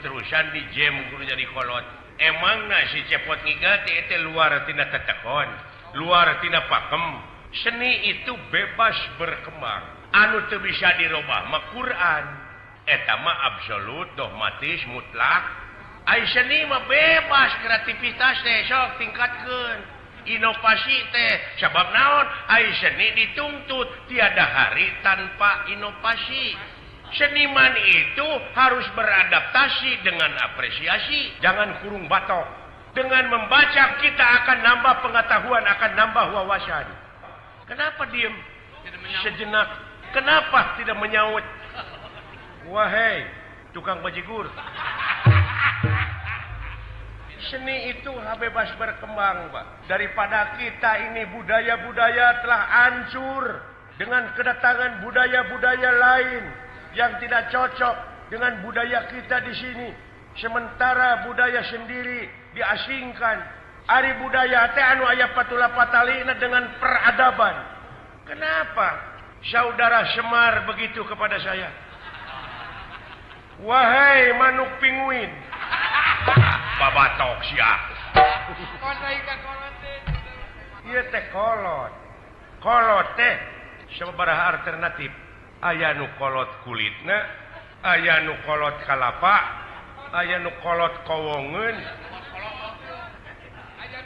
Terus-terusan di jam kudu jadi kolot. Emangna si Cepot Ngigal teh luar tina tetekon, luar tina pakem. Seni itu bebas berkembang. Anu teu bisa dirobah mah Quran. Eta mah absolut, dogmatis, mutlak. Ai seni mah bebas kreativitas teh sok tingkatkeun. Inovasi teh sabab naon? Ai seni dituntut tiada hari tanpa inovasi. Seniman itu harus beradaptasi dengan apresiasi, jangan kurung batok. Dengan membaca kita akan nambah pengetahuan, akan nambah wawasan. Kenapa diem sejenak? Kenapa tidak menyaut? Wahai tukang bajigur. Seni itu bebas berkembang, Pak. Daripada kita ini budaya-budaya telah hancur dengan kedatangan budaya-budaya lain yang tidak cocok dengan budaya kita di sini. Sementara budaya sendiri diasingkan. Ari budaya teh anu aya patula patalina dengan peradaban. Kenapa saudara Semar begitu kepada saya? Wahai manuk pinguin. Babatok sia. Ieu teh kolot. Kolot teh sababaraha alternatif. Aya nu kolot kulitna, aya nu kolot kalapa, aya nu kolot kowongeun,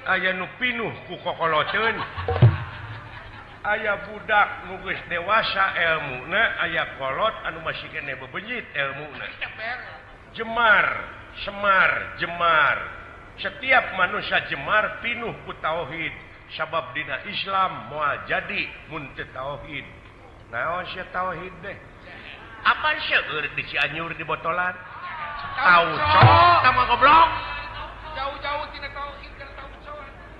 aya nu pinuh ku kokoloteun, aya budak nu geus dewasa elmuna, aya kolot anu masih keneh bebenyit elmuna. Jemar, Semar, Jemar. Setiap manusia jemar pinuh ku tauhid, sabab dina Islam moal jadi mun teu tauhid. Naon sia tauhid deh? Apa seueur di Cianjur di botolan? Tauco tama goblok. Jauh-jauh tina tauhid kana tauco.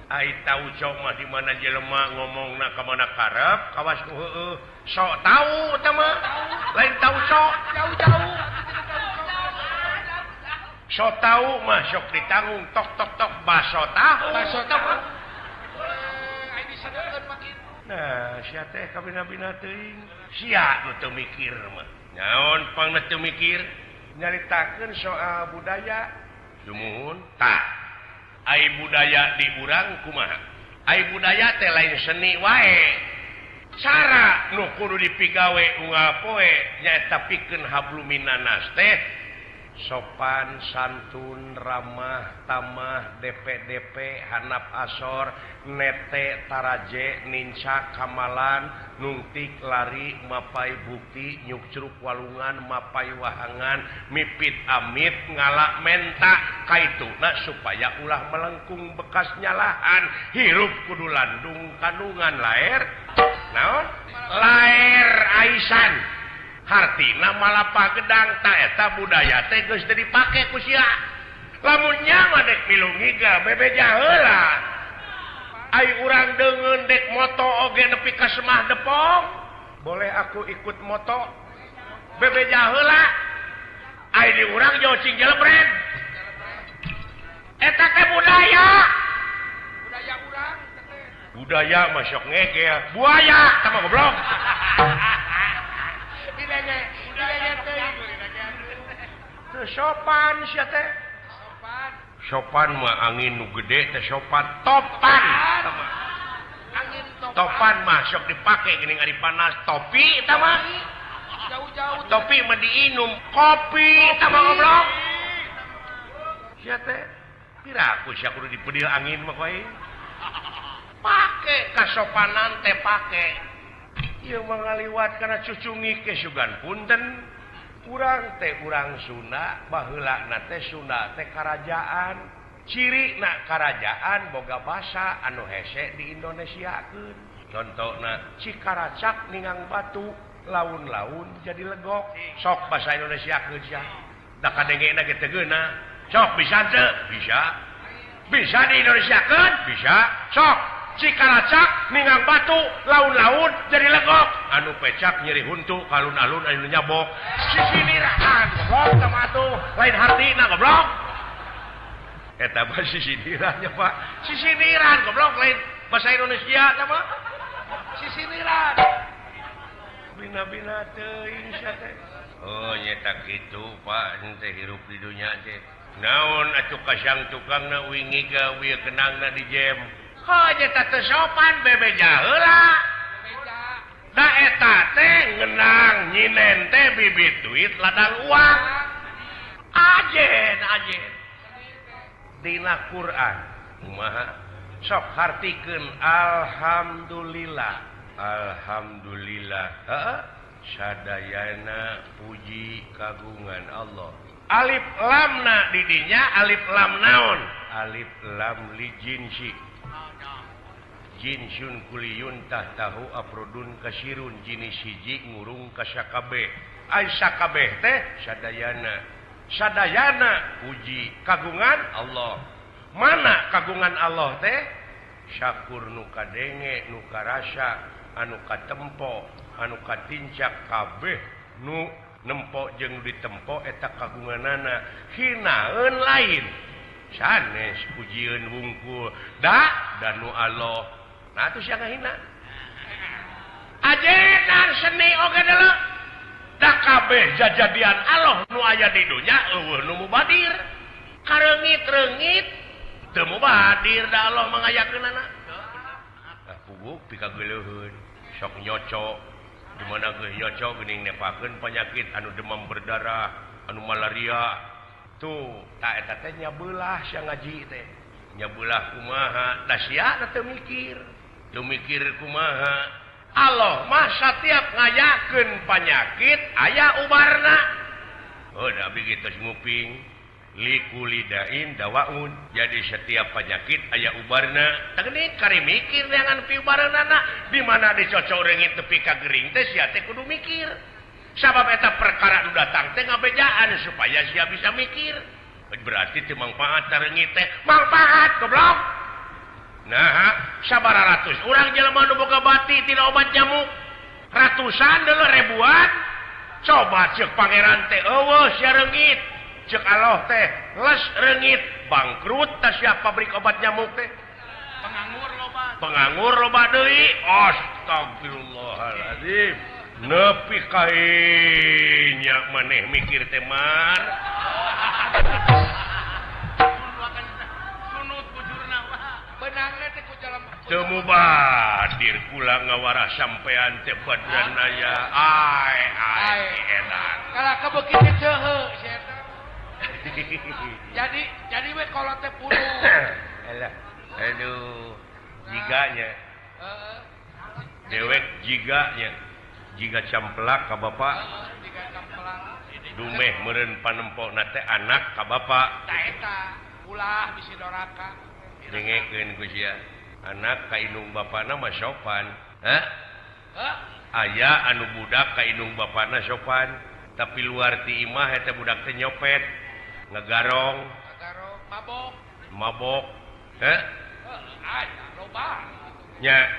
Ai tauco mah di mana jelema ngomongna ka mana karep, kawas ku heueuh. Sok tau tah mah. Lain tauco, jauh-jauh. Sok tau mah sok ditanggung tok tok tok baso tahu. Baso tahu. Ai disadekeun mah kitu. Nah, sia teh kabina-bina teuing. Sia nu teu mikir mah. Naon pangna teu mikir? Nyaritakeun soal budaya. Sumuhun tah. Ai budaya di urang kumaha? Ai budaya teh lain seni wae. Cara nu kudu dipigawe unggal poe nyaeta pikeun habluminanas teh sopan, santun, ramah, tamah, DP-DP, hanap asor, nete, taraje, nincak, kamalan, nungtik, lari, mapai bukti, nyukcruk walungan, mapai wahangan, mipit amit, ngalak menta, kaituna supaya ulah melengkung bekas nyalahan, hirup kudu landung kandungan laer, naon? Laer aisan. Hartina malapa gedang ta eta budaya teh geus teu dipake ku sia. Lamun nya mah dek milu ngiga bebeja heula. Ai urang deungeun dek moto oge nepi ka Semah Depok. Boleh aku ikut moto? Bebeja heula. Ai di urang jauh cing jelebret. Eta teh budaya. Budaya urang teh. Budaya mah sok ngegel. Buaya tah mah goblok. Sopan sia teh. Sopan. Sopan mah angin nu gede teh sopan. Topan. Angin topan. Topan mah sok dipake geuning ari panas. Topi eta mah. Jauh-jauh. Topi mah diinum. Kopi eta mah goblok. Sia teh. Piraku sia kudu dipedil angin mah koe. Pake kasopanan teh pake. Ieu mah ngaliwat kana cucungi ke sugan punten. Urang teh urang Sunda, baheulana teh Sunda teh karajaan. Cirina karajaan boga basa anu hese di Indonesiakeun. Contona Cikaracak ningang batu, laun-laun jadi legok. Sok basa Indonesiakeun sia. Da kadengena ge teu geuna. Sok bisa teu? Bisa. Bisa di Indonesiakeun? Bisa. Sok Cikaracak ningang batu, laun-laun jadi legok. Anu pecak nyeri huntu, kalun-alun anu nyabok. Sisiniran goblok tah atuh, lain hartina goblok. Eta mah sisinirannya Pak. Sisiniran goblok lain bahasa Indonesia tah mah. Sisiniran. Bina-bina teuing sia teh. Oh nyeta kitu Pak teh hirup di dunya teh. Naon atuh kasang tukangna wingi gawe kenangna di jem. Ha nyeta teu sopan bebeja heula. Da eta teh ngenang nyinen teh bibit duit ladang uang. Ajen ajen. Dina Quran kumaha? Sok hartikeun alhamdulillah. Alhamdulillah. Heeh. Sadayana puji kagungan Allah. Alif lamna didinya alif lam naon? Alif lam li jinsi. Jinsun kuliyun tahtahu afrodun kasirun jinis hiji ngurung ka sakabeh. Ai sakabeh teh sadayana. Sadayana puji kagungan Allah. Mana kagungan Allah teh? Syakur nu kadenge, nu karasa, anu katempo, anu katincak kabeh nu nempo jeung ditempo eta kagunganana. Hinaeun lain sanes pujieun wungkul da danu Allah. Nah atuh sia ngahina. Ajenan seni oge deuleu. Da kabeh jajadian Allah nu aya di dunya eueuh nu mubadir. Kareungit-reungit teu mubadir da Allah mangayakeunana. Ah puguh pikageuleuheun sok nyocok. Di mana geus nyocok geuning nepakeun penyakit anu demam berdarah, anu malaria. Tuh, ta eta teh nyabeulah sia ngaji teh. Nyabeulah kumaha? Da sia teu mikir. Teu mikir kumaha? Allah mah satiap ngayakeun panyakit aya ubarna. Oh, da abdi geus nguping likulidain dawaun. Jadi setiap penyakit aya ubarna. Tah geuning kari mikir neangan piubareunana. Di mana dicocok reungit tepi ka gering teh sia teh kudu mikir. Sabab eta perkara nu datang teh ngabejaan supaya sia bisa mikir. Berarti teu mangfaat reungit teh. Mangfaat goblok. Nah, sabaraha ratus urang jelema nu boga bati tina obat nyamuk. Ratusan deuleu ribuan. Coba ceuk pangeran teh eueuh sia reungit. Ceuk Allah teh les reungit bangkrut tah sia pabrik obat nyamuk teh. Penganggur loba. Penganggur loba deui. Astagfirullahalazim. Nepi ka nya maneh mikir teh mar. Teu mubadir kula ngawarah sampean teh badran aya. Ai ai enak. Kalah kabeuki teh ceuheu sia eta. Jadi we kolot teh puluh. Alah, aduh, jiganya. Heeh. Dewek jiganya. Jiga camplak ka bapak. Jiga camplak. Dumeh meureun panempona teh anak ka bapak. Ta eta, ulah bisi doraka. Dengekeun ku sia. Anak ka indung bapana mah sopan. Hah? Hah? Aya anu budak ka indung bapana sopan, tapi luar ti imah eta budak teh nyopet. Ngegarong, ngegarong, mabok, mabok, heh? Aya loba. Nya,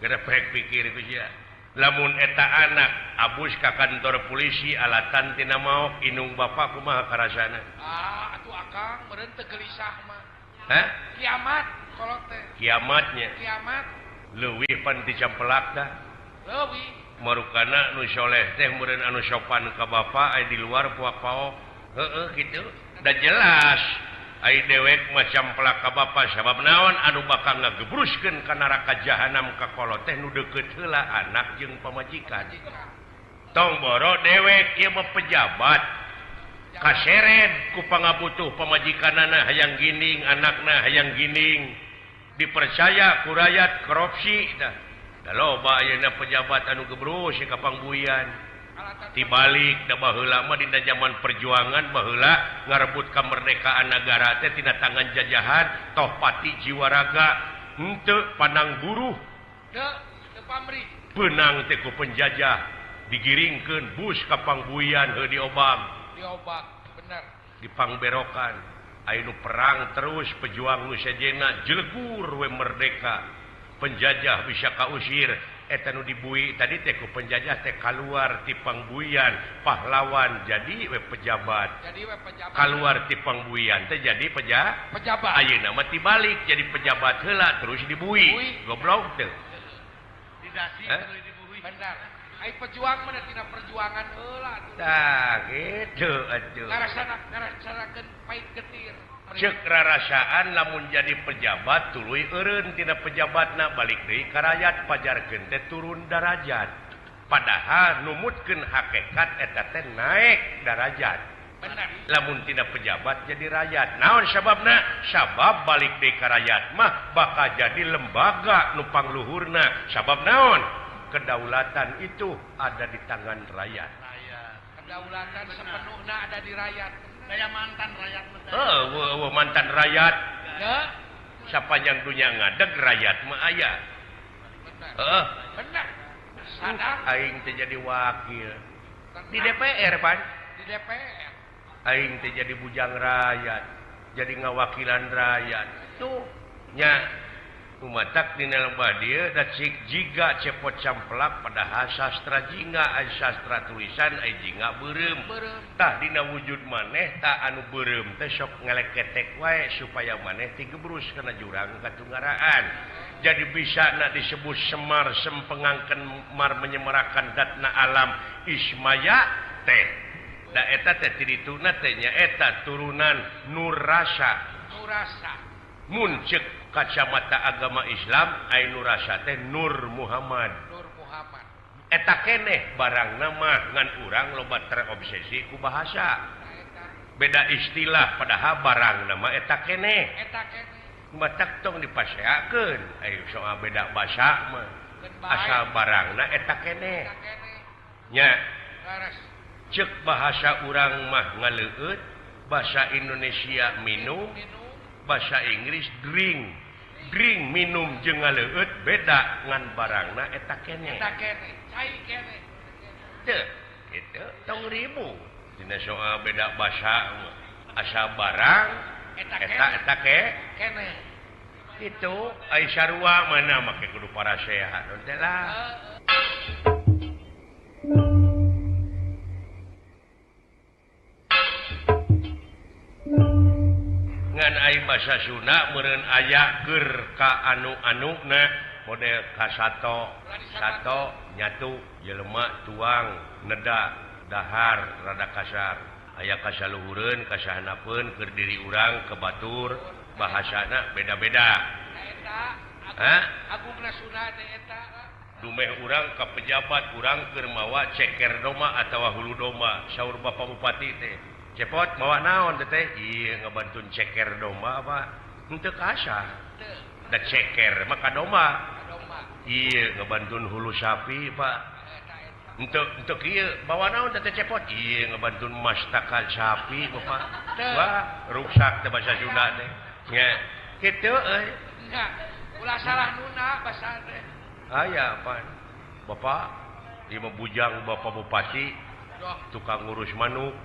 gerepek pikir ku sia. Lamun eta anak abus ka kantor polisi alatan tina maok indung bapak kumaha karasana? Ah, atuh akang meureun teu gelisah mah. Hah? Kiamat kolot teh. Kiamatnya. Kiamat. Leuwih pan ti campelak tah. Leuwih. Marukana nu soleh teh meureun anu sopan ka bapak aya di luar puak paok. Heeh gitu. Da jelas ai dewek macam pelak ka bapa sabab naon anu bakal ngagebruskeun ka neraka jahanam ka kolot teh nu deukeut heula anak jeung pamajikan. Tong boro dewek ieu mah pejabat kaseret ku pangabutuh pamajikanana hayang ginding, anakna hayang ginding, dipercaya ku rakyat korupsi tah. Da loba ayeuna pejabat anu gebrus ka pangbuyan. Tibalik da baheula mah dina zaman perjuangan baheula ngarebut kemerdekaan negara teh tina tangan jajahan toh pati jiwa raga henteu pandang buruh teu teu pamrih benang teh ku penjajah digiringkeun bus ka pangbuyan heuh diobak diobak bener dipangberokan aya nu perang terus pejuang nu sejenna jelegur we merdeka penjajah bisa kausir eta nu dibui tadi teh ku penjajah teh kaluar ti pangbuyan pahlawan jadi we pejabat jadi we pejabat kaluar ti pangbuyan teh jadi pejabat ayeuna mah tibalik jadi pejabat heula terus dibui goblok teh didasi tuluy dibui bener Ai pejuang mah tina perjuangan heula atuh. Tah kitu atuh. Ngarasanakeun pait getir. Cek rarasaan lamun jadi pejabat tuluy eureun tina pejabatna balik deui ka rakyat pajarkeun teh turun darajat. Padahal numutkeun hakikat eta teh naik darajat. Benar. Lamun tina pejabat jadi rakyat. Naon sababna? Sabab balik deui ka rakyat mah bakal jadi lembaga nu pangluhurna. Sabab naon? Kedaulatan itu ada di tangan rakyat. Kedaulatan sepenuhnya ada di rakyat. Kayak mantan rakyat. Oh, mantan rakyat. Sapanjang dunia ngadeg rakyat mah aya. Heeh. Benar. Sadar aing teh jadi wakil di DPR, Pan. Di DPR. Aing teh jadi bujang rakyat, jadi ngawakilan rakyat. Tuh nya kumatak dina lembah dieu da cik jiga cepot camplak padahal sastra jingga ai sastra tulisan ai jingga beureum. Tah dina wujud maneh tah anu beureum teh sok ngeleketek wae supaya maneh tigebrus kana jurang katunggaraan. Jadi bisa nak disebut Semar sempengangkeun mar menyemarakan datna alam Ismaya teh. Da eta teh tidituna teh nya eta turunan Nurrasa. Nurrasa. Mun ceuk kacamata agama Islam ai Nurrasa teh Nur Muhammad. Nur Muhammad. Eta keneh barangna mah ngan urang loba terobsesi ku bahasa. Beda istilah padahal barangna mah eta keneh. Eta keneh. Matak tong dipaseakeun ai soal beda basa mah. Asal barangna eta keneh. Nya. Ceuk bahasa urang mah ngaleueut, bahasa Indonesia minum, bahasa Inggris drink. Drink minum jeung ngaleueut beda ngan barangna eta keneh. Eta keneh, cai keneh. Teu, kitu tong ribu. Dina soal beda basa asal barang eta eta keneh. Itu ai sarua mana make kudu parasehat teh lah. Ngan ai basa Sunda meureun aya keur ka anu-anuna model kasato sato nyatu jelema tuang neda dahar rada kasar aya kasaluhureun kasahanapeun keur diri urang ke batur bahasana beda-beda. Eta agungna Sunda teh eta dumeh urang ka pejabat urang keur mawa ceker domba atawa hulu domba saur Bapak Bupati teh cepot mawa naon teh ieu ngabantun ceker domba apa henteu kasar da ceker mah ka domba ieu ngabantun hulu sapi Pak henteu henteu kieu bawa naon teh cepot ieu ngabantun mastaka sapi Bapak wah ruksak teh basa Sunda teh nya kitu euy nya ulah salah nuna basa teh aya pan Bapak ieu mah bujang Bapak Bupati tukang ngurus manuk.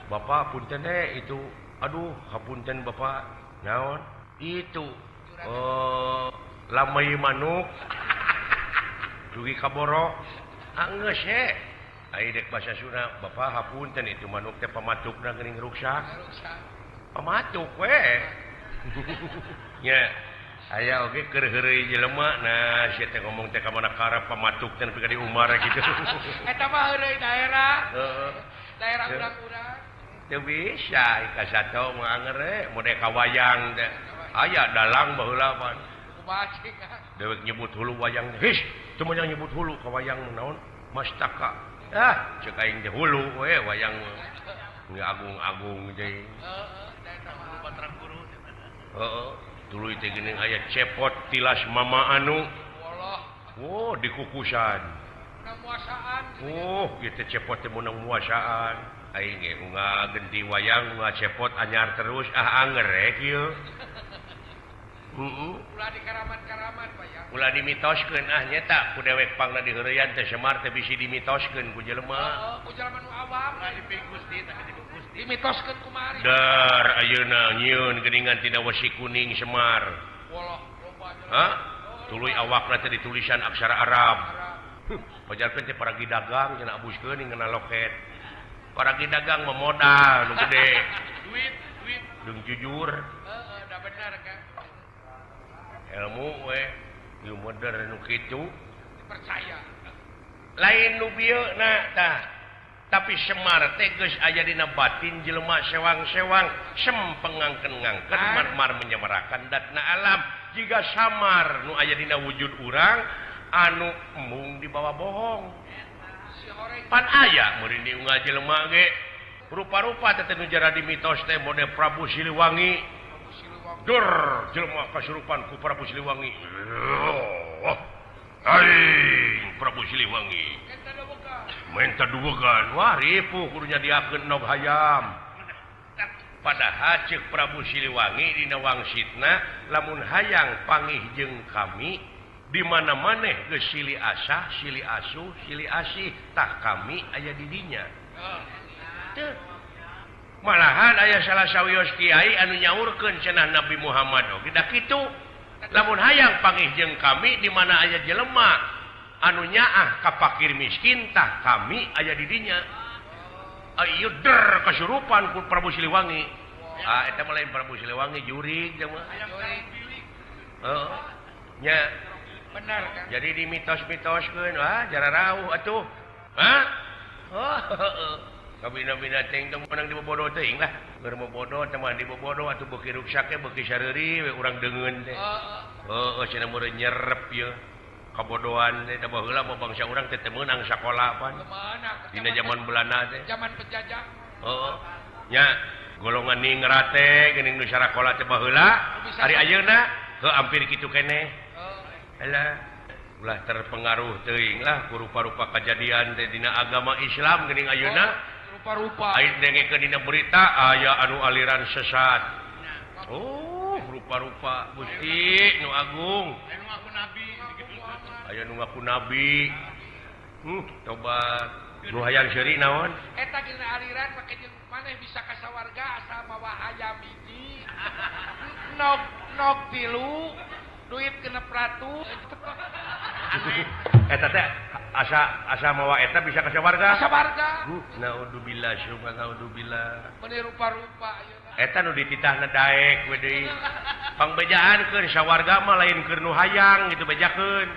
Bapak punten itu aduh hapunten Bapak naon itu lamai manuk dugi kaboro anggeus he ai dek basa Sunda Bapak hapunten itu manuk teh pamatukna geuning ruksak pamatuk we nya aya oge keur heureuy jelema nah sia teh ngomong teh ka mana karep pamatuk teh nepi ka di Umar kitu eta mah heureuy daerah heeh daerah urang-urang teu bisa ka sato mah angere mode ka wayang teh aya dalang baheula pan dewek nyebut hulu wayang his teu meunang nyebut hulu ka wayang naon mastaka ah ceuk aing teh hulu we wayang agung-agung teh heeh da eta hulu Batara Guru heeh tuluy teh geuning aya cepot tilas mama anu oh dikukusan oh ieu teh cepot teh meunang muasaan aing ge unga genti wayang unga cepot anyar terus ah anger we kieu heeh ulah dikaraman-karaman Pak ya ulah dimitoskeun ah nyeta ku dewek pangna diheureyan teh Semar teh bisi dimitoskeun ku jelema heeh ku jelema nu awam ulah dipikusti teh dipikusti dimitoskeun kumari dar ayeuna nyieun geuningan tina wesi kuning Semar woloh loba hah tuluy awakna teh ditulisan aksara Arab. Pajarkeun teh paragi dagang cenah abuskeun ngena loket. Paragi dagang mah modal nu gede. Duit, duit. Jeung jujur. Heeh, da bener kan. Ilmu we, ieu modern nu kitu dipercaya. Lain nu bieu na tah. Tapi Semar teh geus aya dina batin jelema sewang-sewang sempengangkeun-ngangkeun mar-mar menyemarakan datna alam jiga samar nu aya dina wujud urang anu embung dibawa bohong. Pan aya meureun diunggal jelema ge rupa-rupa teh nu jara di mitos teh mode Prabu Siliwangi. Dur jelema kasurupan ku Prabu Siliwangi. Aing Prabu Siliwangi. Menta duwegan wah ripuh kudu nyadiakeun nog hayam. Padahal ceuk Prabu Siliwangi dina wangsitna lamun hayang pangih jeung kami di mana maneh geus silih asah, silih asuh, silih asih tah kami aya di dinya. Teu. Malahan aya salah sawios kiai anu nyaurkeun cenah Nabi Muhammad oge da kitu. Lamun hayang pangih jeung kami di mana aya jelema anu nyaah ka fakir miskin tah kami aya di dinya. Ayo der kasurupan ku Prabu Siliwangi. Ah eta mah lain Prabu Siliwangi jurig teh mah. Heeh. Nya benar kan. Jadi di mitos-mitoskeun wah jara rauh atuh. Hah? Oh heeh. Kabina-bina teh tong menang dibobodo teuing lah. Keur bobodo teh mah dibobodo atuh beuki ruksak ge beuki sareuri we urang deungeun teh. Heeh cenah meureun nyerep ieu. Kabodohan teh da baheula mah bangsa urang teh teu meunang sakola pan. Dina zaman Belanda teh. Zaman penjajah. Heeh. Nya golongan ningrat teh geuning nu sarakola teh baheula. Ari ayeuna heuh hampir kitu keneh. Alah, ulah terpengaruh teuing lah ku rupa-rupa kajadian teh dina agama Islam geuning ayeuna. Rupa-rupa. Aya dengekeun dina berita aya anu aliran sesat. Oh, rupa-rupa Gusti nu agung. Anu ngaku nabi aya nu ngaku nabi. Tobat. Nu hayang seuri naon? Eta dina aliran make jeung maneh bisa ka sawarga asal mawa hayam hiji. Nog nog tilu, duit 600. Eta teh asa mawa eta bisa ka sawarga? Ka sawarga. Naudzubillah syukur naudzubillah. Meni rupa-rupa ayeuna. Eta nu dititahna daek we deui. Pangbejaankeun sawarga mah lain keur nu hayang gitu bejakeun.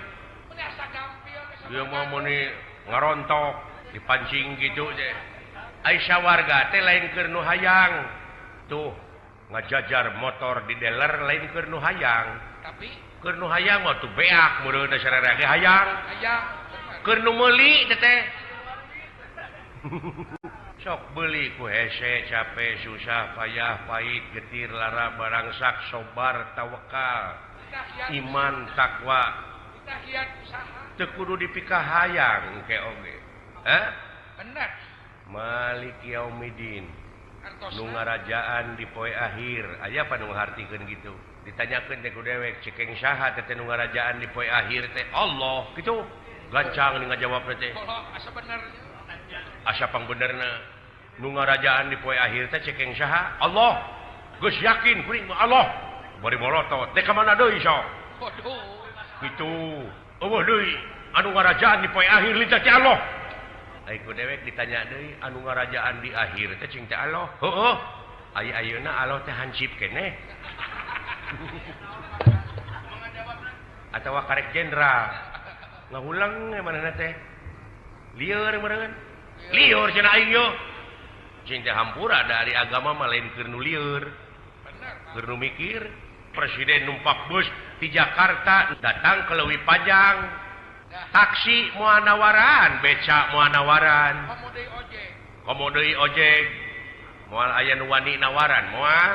Meni asa gampil ka sawarga. Ieu mah meuni ngarontok dipancing gitu teh. Ai sawarga teh lain keur nu hayang. Tuh ngajajar motor di dealer lain keur nu hayang. Tapi keur nu hayang mah tuh beak meureun sararea ge hayang. Hayang. Keur nu meuli teh teh. Sok beli ku hese capek susah payah pahit getir lara barangsak sobar tawakal iman takwa teu kudu dipikahayang ke oge. Hah? Bener. Malik Yaumidin nu ngarajaan di poe akhir aya apa nu ngahartikeun gitu ditanyakeun teh ku dewek cekeng saha teh nu ngarajaan di poe akhir teh Allah gitu gancang ni ngajawab teh asa bener asa pangbenerna nu ngarajaan di poe akhir teh cekeng saha Allah geus yakin kuring mah Allah bari molotot teh ka mana deui sok waduh kitu eueuh deui anu ngarajaan di poe akhir lintah ti Allah. Ai ku dewek ditanya deui anu ngarajaan di akhir teh cing teh Allah. Heueuh. Ai ayeuna Allah teh hansip keneh. Atawa karek jenderal. Ngahulang manehna teh. Lieur meureun. Lieur cenah aing yo. Cing teh hampura dari agama mah lain keur nu lieur. Keur nu mikir. Presiden numpak bus di Jakarta datang ke Leuwi Panjang. Taksi moal nawaran, beca moal nawaran. Komo deui ojek. Moal aya nu wani nawaran, moal.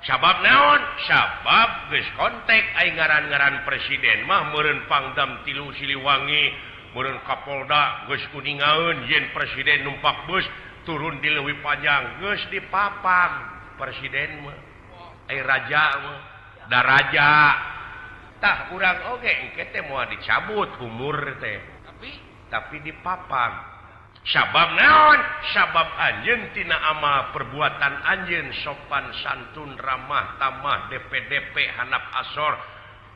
Sabab naon? Sabab geus kontak ai ngaran-ngaran presiden mah meureun Pangdam Tilu Siliwangi, meureun Kapolda geus kuningaeun yen presiden numpak bus turun di Leuwi Panjang geus dipapag presiden mah. Ai raja mah, da raja. Tah urang oge engke teh moal dicabut umur teh. Tapi dipapag. Sabab naon? Sabab anjeun tina amal perbuatan anjeun sopan santun ramah tamah DPDP hanap asor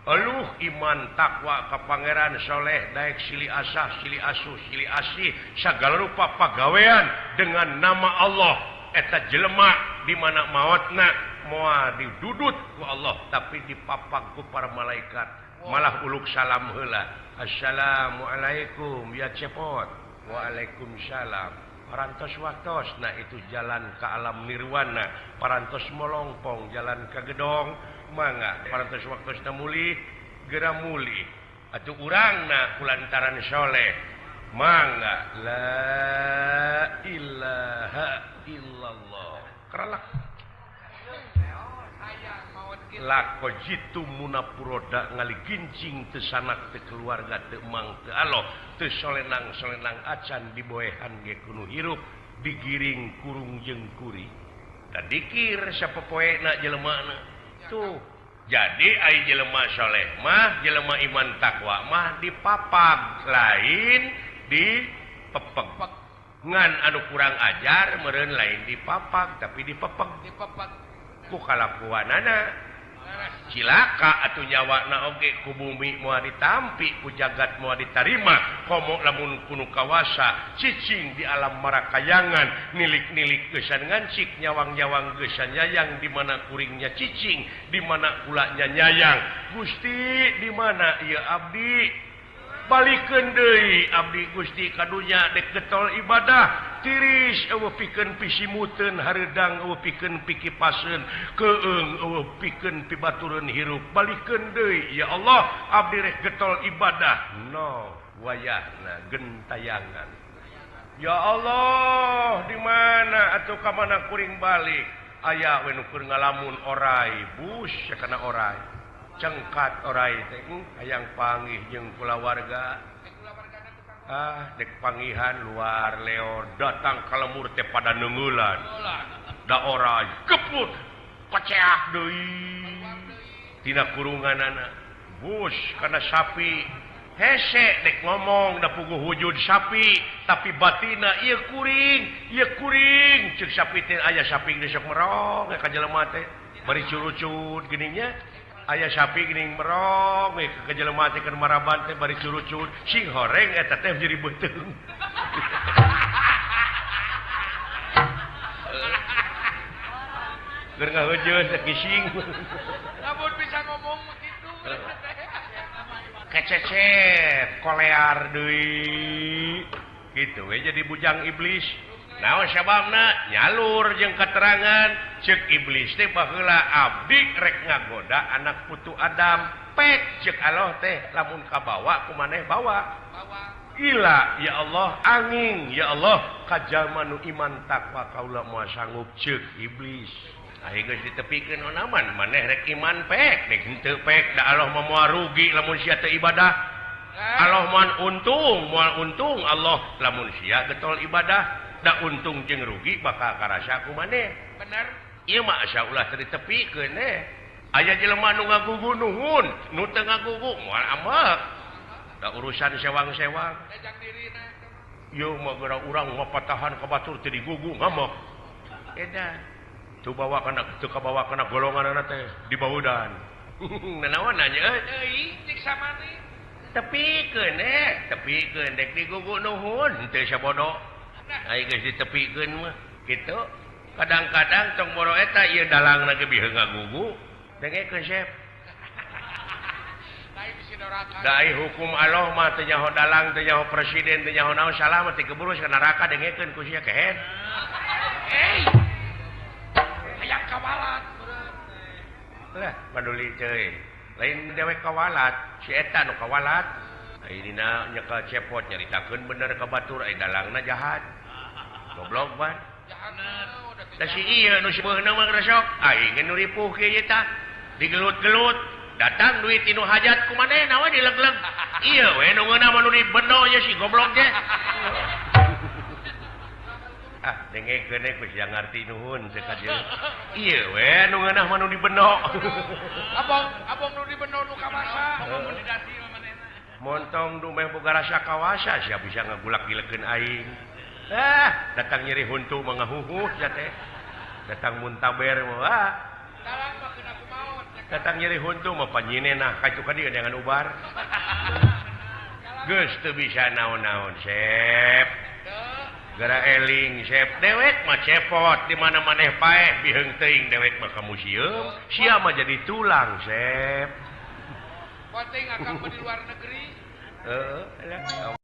eluh iman takwa ka pangeran soleh daek silih asah silih asuh silih asih sagala rupa pagawean dengan nama Allah eta jelema di mana maotna moal didudut ku Allah tapi dipapag ku para malaikat. Malah uluk salam heula. Assalamualaikum ya cepot. Waalaikumsalam. Parantos waktos nah itu jalan ke alam nirwana. Parantos molongpong jalan ke gedong mangga. Parantos waktosna mulih geura mulih. Atuh urangna kulantaran soleh mangga la ilaha illallah. Keralak. Lako jitu munapuroda ngaligincing teu sanak teu keluarga teu mang teu aloh teu solenang-solenang acan diboehan ge kudu hirup digiring kurung jeung kuri da dikir sapopoena jelemana tuh. Jadi ai jelema soleh mah jelema iman takwa mah dipapag lain dipepeg ngan anu kurang ajar meureun lain dipapag tapi dipepeg dipepeg ku kalakuanana cilaka atuh nyawana oge ku bumi moal ditampi ku jagat moal ditarima komo lamun kunu kawasa cicing di alam marakayangan nilik-nilik geusan ngancik nyawang-nyawang geusan nyayang di mana kuringnya cicing di mana kulanya nyayang Gusti di mana ieu abdi balikeun deui abdi Gusti ka dunya dek getol ibadah tiris eueuh pikeun pisimuteun hareudang eueuh pikeun pikipaseun keung eueuh pikeun pibatureun hirup balikeun deui ya Allah abdi rek getol ibadah no wayahna gentayangan ya Allah di mana atuh ka mana kuring balik aya we nu keur ngalamun orai bus kana orai cengkat orai teh hayang panggih jeung kulawarga ah dek panggihan luar leo datang ka lemur teh pada neungeulan da orai keput paceak deui tina kurunganana bus kana sapi hese dek ngomong da puguh wujud sapi tapi batina ieu kuring ceuk sapi teh aya sapi geus sok merong ka jelema teh bari curucut geuning nya aya sapi geuning merong we ka jelema teh keur maraban teh bari curucut sing horeng eta teh jadi beuteung keur ngahujeun teh kising lamun bisa ngomong kitu kececep kolear deui kitu we jadi bujang iblis. Naon sababna nyalur jeung keterangan ceuk iblis teh baheula abdi rek ngagoda anak putu Adam pek ceuk Allah teh lamun kabawa ku maneh bawa ila ya Allah angin ya Allah ka jalma nu iman takwa kaula moal sanggup ceuk iblis. Aing geus ditepikeun onaman maneh rek iman pek dek henteu pek da Allah mah moal rugi lamun sia teu ibadah. Allah moal untung Allah lamun sia getol ibadah da untung jeung rugi bakal karasa ku maneh. Bener. Ieu mah asa ulah teu ditepikeun eh. Aya jelema nu ngagugu nuhun, nu teu ngagugu moal amek. Da urusan sewang-sewang. Ieu mah geura urang mah patahan ka batur teu digugu ngamok. Edan. Teu bawa kana teu kabawa kana golonganana teh dibaudan. Nanaon nya euy? Teuing nyiksa maneh. Tepikeun eh, tepikeun dek digugu nuhun teu sabodo. Ai geus ditepikeun mah kitu. Kadang-kadang tong boro eta ieu dalangna ge bieu ngagugu. Dengekeun sep. Da ai hukum Allah mah teu nyaho dalang, teu nyaho presiden, teu nyaho naon salah mah teu keburus ka neraka dengekeun ku sia kehed. Hei. Hayang kawalat. Lah, paduli teuing. Lain dewek kawalat, si eta nu kawalat. Ai dina nyekel cepot nyaritakeun bener ka batur ai dalangna jahat. Goblok ban. Da si ieu nu seubeuna mah resok, aing ge nu ripuh kieu ieu tah. Digelut-gelut, datang duit tinu hajat ku manehna we dilegleg. Ieu we nu ngeunah mah nu dibeno ye si goblok teh. Ah, dengekeun we ku sia ngarti nuhun teh ka dieu. Ieu we nu ngeunah mah nu dibeno. Abong, abong nu dibeno nu kawasa. Montong dumeh boga rasa kawasa sia bisa ngagulak-gilekeun aing. Ah, datang nyeri huntu mah ngahuhuh sia teh. Datang muntaber mah ah. Datang nyeri huntu mah panyinenah ka itu ka dieu dengan ubar. Geus teu bisa naon-naon sep. Gara eling sep dewek mah cepot di mana maneh paeh biheung teuing dewek mah ka museum, sia mah jadi tulang sep. Poting akang di luar negeri. Heeh, ampun.